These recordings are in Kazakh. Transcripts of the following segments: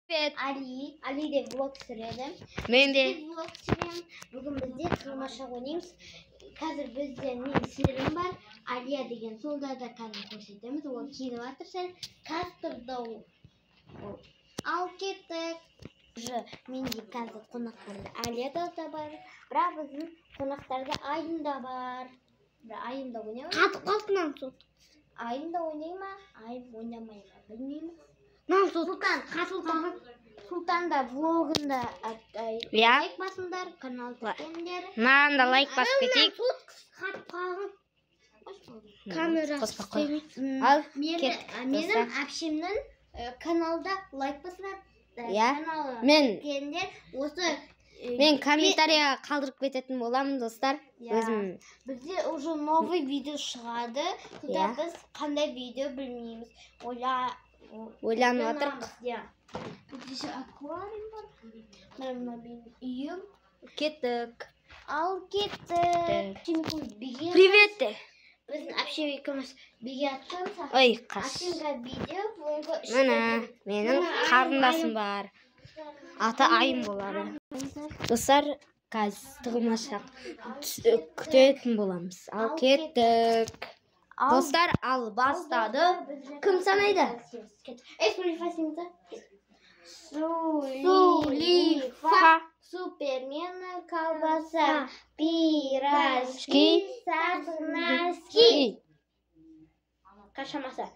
Привет. Али, Али де влог түсіреді. Мен де. Мен влог түсіремін. Бүгін бізде тығылмашақ ойнаймыз. Қазір бізде менің сіңілім бар. Алия деген, сонда да қазір көрсетеміз. Ол киініп жатыр сәл. Кастрда ол. Ал кеттік. Уже менде қазір қонақтарда Алия да бар. Бірақ біздің қонақтарда Айым да бар. Бірақ Айым да ойнай ма? Қатып қалды мынаны сот. Айым да ойнай ма? Айым ойнамай ма? Білмеймін. Мынаны сот. Сұлтан, Сұлтан, Сұлтан да влогында Иә. лайк басыңдар, канал тіркеліңдер. Мынаған да лайк басып кетейік. Қатып қалған. Камера. Қоспа қой. Ал, кеттік, Менің достар. әпшемнің каналда лайк басыңдар. Иә. Каналы Мен тіркеліңдер. Осы мен комментарийға қалдырып кететін боламын, достар. Иә. Өзім Бізде уже новый видео шығады. Сонда Иә. біз қандай видео білмейміз. Ойланып жатырмық. Иә. Бізде еще аквариум бар. Мына менің үйім. Кеттік. Ал кеттік. Кеттік. Биге. Привет. Біздің әпшем екеуміз биге атсамыз. Ой, қаш. Әпшемге видео бүгінгі Міне, менің қарындасым бар. Аты Айым болады. Достар, қазір тығылмашақ күтетін боламыз. Ал кеттік. Достар, ал бастады. Кім санайды? Эй, Сулифа сенді. Сулифа. Супермен колбаса, пирожки, сосиски. Қашамаса.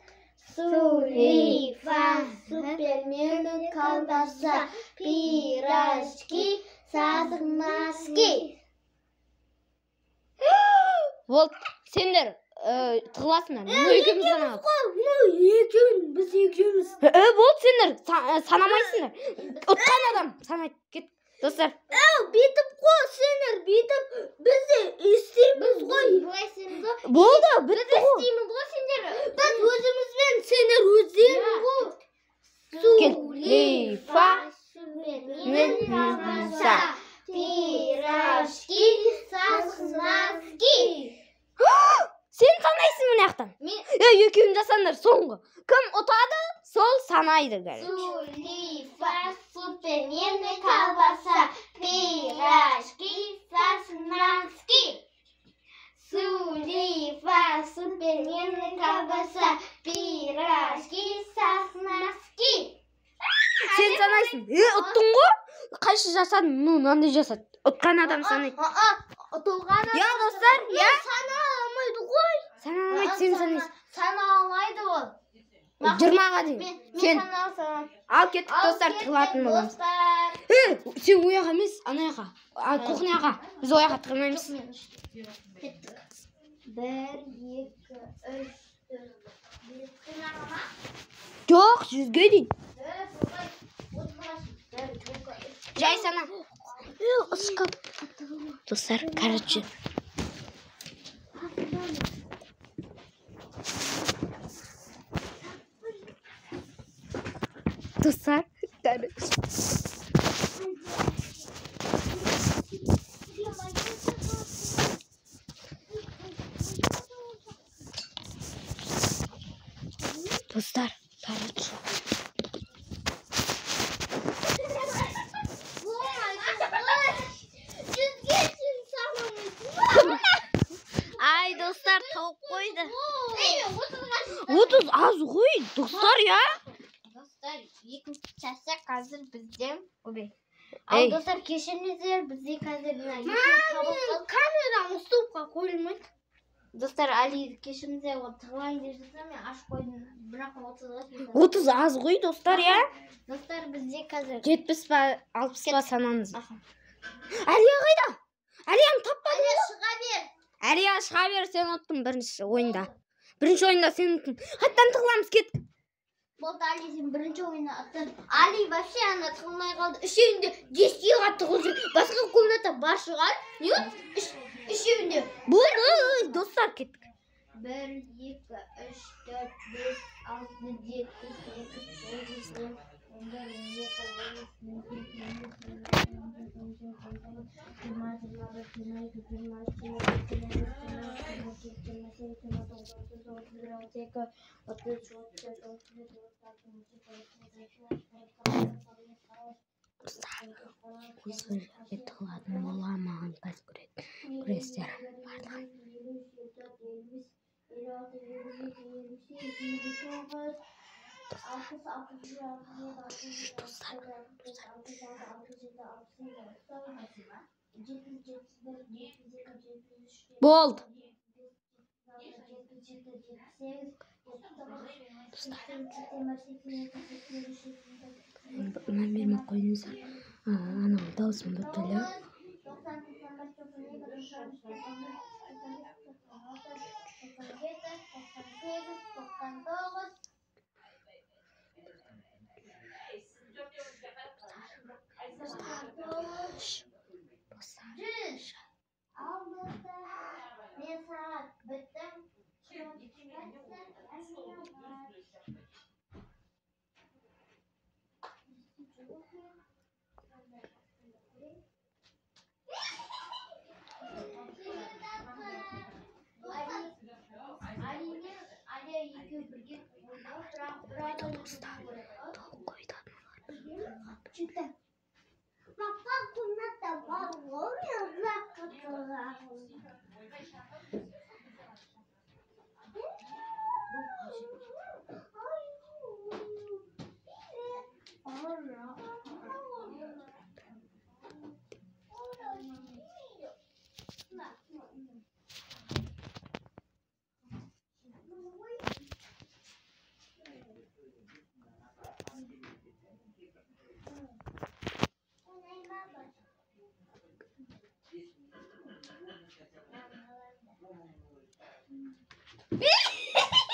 Сулифа, супермен колбаса, пирожки, сосиски. Болды, сендер тығыласыңдар. Мынау екеуміз санамыз. Мынау екеуін, біз екеуміз. Болды, сендер санамайсыңдар. Ұтқан адам санайды. Кет, достар. Бүйтіп қой, сендер бүйтіп, біз де істейміз ғой. Былай істейміз ғой. Болды, бітті ғой. Істейміз ғой сендер. Біз өзімізбен, сендер өздерің ғой. Кел. Лифа. Супермен колбаса, пирожки, сосиски. Сен санайсың мына жақтан. Мен Екеуін жасаңдар соңғы. Кім ұтады, сол санайды, короче. Сулифа, супермен колбаса, пирожки, сосиски. Сулифа, супермен колбаса, пирожки, сосиски. Сен санайсың. Ұттың ғой. Қайсы жасадың? Ну, мынандай жасады. Ұтқан адам санайды. Ұтылған Я, достар, я. Сана алмайды ғой. Сана алмайды, сен санайсың. Сана алмайды ол. 20-ға дейін. Мен Сен. сана алсам. Ал кеттік, достар, тығылатын боламыз. Достар. Сен ояға емес, ана жаққа. Кухняға. Біз ояға тығылмаймыз. Кеттік. 1, 2, 3, 4, 5. Қинама. Жоқ, 100-ге дейін. 1, 2, 1, 2, 3. Жай сана. Шкаф. Достар, короче. Достар, короче. Достар, короче. Ай, достар, тауып қойды. 30 аз ғой, достар, я. Достар, екінші часы қазір бізде. Ойбай. Ал Ей. достар, кешіріңіздер, бізде қазір мына екеуі табылып қалды. Камерам столға қойылмайды. Достар, Али, кешіріңіздер, ол тығылайын деп жатса, мен ашып қойдым. Бірақ 30-ға дейін. 30 аз ғой, достар, я. Достар, бізде қазір 70 па, 60 па санаңыз. Аха. Әлия қайда? Әлияны таппадым. Әлия, шыға бер. Әлия, шыға бер, сен ұттың бірінші ойында. Бірінші ойында сен ұттың. Қайтадан тығыламыз, кеттік. Болды, Али, сен бірінші ойында ұттың. Али вообще ана тығылмай қалды. Үшеуінде десеға тығылып жүр. Басқа комната бар шығар. Не ол? Үшеуінде. Болды, достар, кеттік. 1, 2, 3, 4, 5, 6, 7, 8, 9, 10, 11, 12, 13, 14, 15, 16, 17, 18, 19, 20, 21, 22, 23, 24, 25, 26, 27, 28, 29, 30, 31, 32, 33, 34, 35, Осы жерге тығылатын боламын. Қазір көресіздер барлығын. Достар, болды. Достар, мән бермей қойыңыздар. Анау дауысым біртүрлі. Достар, тауық қойды.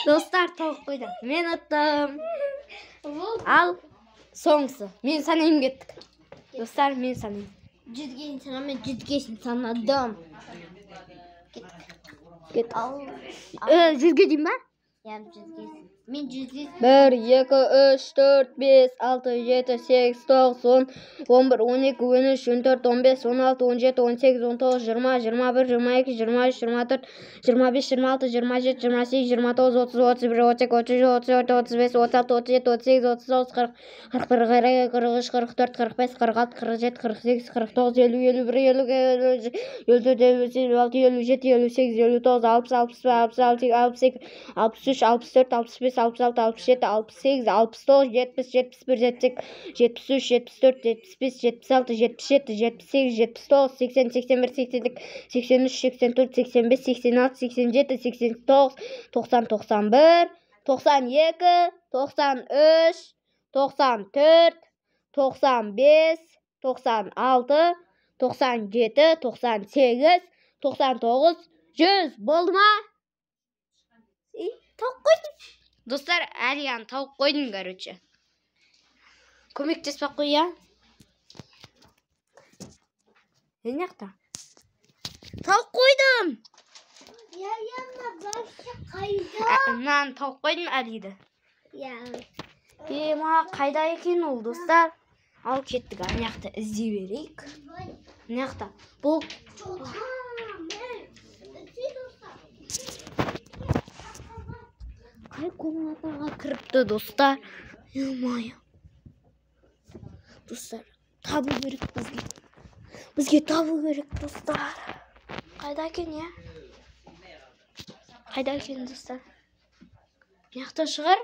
Достар, тауық қойды. Мен ұттым. Ал соңғысы. Мен санайым, кеттік. Достар, мен санаймын. 100-ге санамын, мен 100-ге санадым. Кеттік. Кеттік. 100-ге дейін ба? Иә, 100-ге. Мен 100-ге. 1, 2, 3, 4, 5, 6, 7, 8, 9, 10, 11, 12, 13, 14, 15, 16, 17, 18, 19, 20, 21, 22, 23, 24, 25, 26, 27, 28, 29, 30, 31, 32, 33, 34, 35, 36, 37, 38, 39, 40, 41, 42, 43, 44, 45, 46, 47, 48, 49, 50, 51, 52, 54, 56, 57, 58, 59, 60, 61, 62, 63, 64, 65, 66, 67, 68, 69, 70, 71, 72, 73, 74, 75, 76, 77, 78, 79, 80, 81, 82, 83, 84, 85, 86, 87, 89, 90, 91, 92, 93, 94, 95, 96, 97, 98, 99, 100. Болды ма? Тауық қойдым. Достар, Әлияны тауық қойдым, короче. Көмектеспей қой, я. Не жақта? Тауық қойдым. Я, басы қайда? Мынаны тауық қойдым Әлиді. Я. Ма, қайда екен ол, достар? Ал кеттік, ана жақта іздей берейік. Мына жақта. Бұл қай комнатаға кіріпті, достар? Ё-моё. Достар, табу керек бізге. Бізге табу керек, достар. Қайда екен, я? Қайда екен, достар? Мына жақта шығар.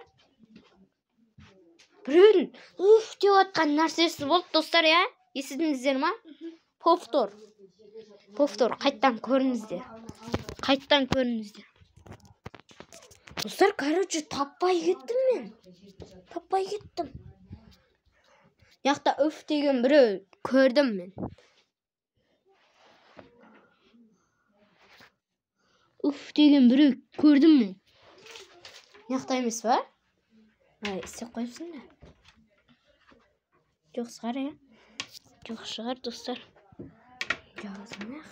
Біреудің уф деп атқан нәрсесі болды, достар, я? Естідіңіздер ма? Повтор. Повтор, қайттан көріңіздер. Қайттан көріңіздер. Достар, короче, таппай кеттім мен. Таппай кеттім. Яқта үф деген біреу көрдім мен. Үф деген біреу көрдім мен. Яқта емес па? Ай, істеп қойыпсың да. Жоқ шығар, иә? Жоқ шығар, достар. Жазамақ.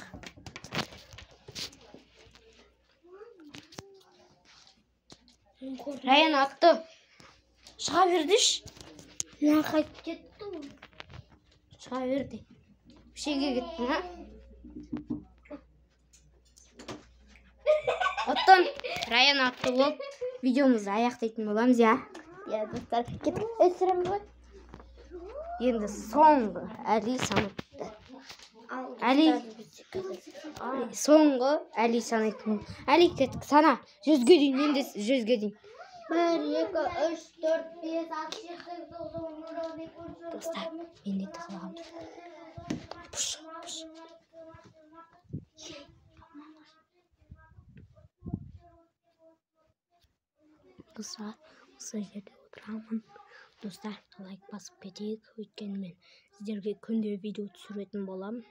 Раян атты. Шыға бердіші. Мына қайтып кетті ғой. Шыға берді. Шеге кетті, ма? Оттан Раян атты болып видеомызды аяқтайтын боламыз, иә? Иә, достар, кеттік. Өсіреміз ғой. Енді соңғы Әли санапты. Әли. Соңғы Әли санайтын. Әли, кеттік, сана. 100-ге дейін, мен де 100-ге дейін. 1, 2, 3, 4, 5, 6, 7, 8, 9, 10, 11, 12, 13, 14, Достар, мен де тығылғанмын. Пұш, пұш. Достар, осы жерде отырамын. Достар, лайк басып кетейік, өйткені мен сіздерге күнде видео түсіретін боламын.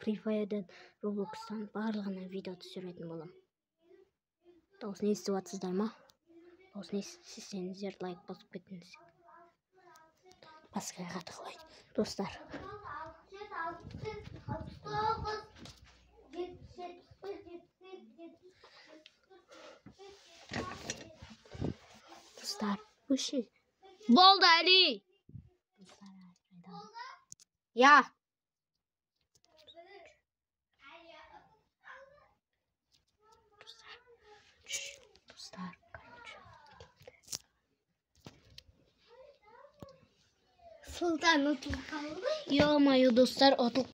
Free Fire'дан, Roblox'тан барлығынан видео түсіретін боламын. Дауысын естіп жатсыздар ма? Дауысын естісеңіздер, лайк басып кетіңіз. Басқаға тығылайын. Достар. 6, 69, 71, 78, 79. Достар, өші. Болды, Әли. Я. Достар, достар, короче. Сұлтан ұтылып қалды. Ё-моё, достар, ұтылып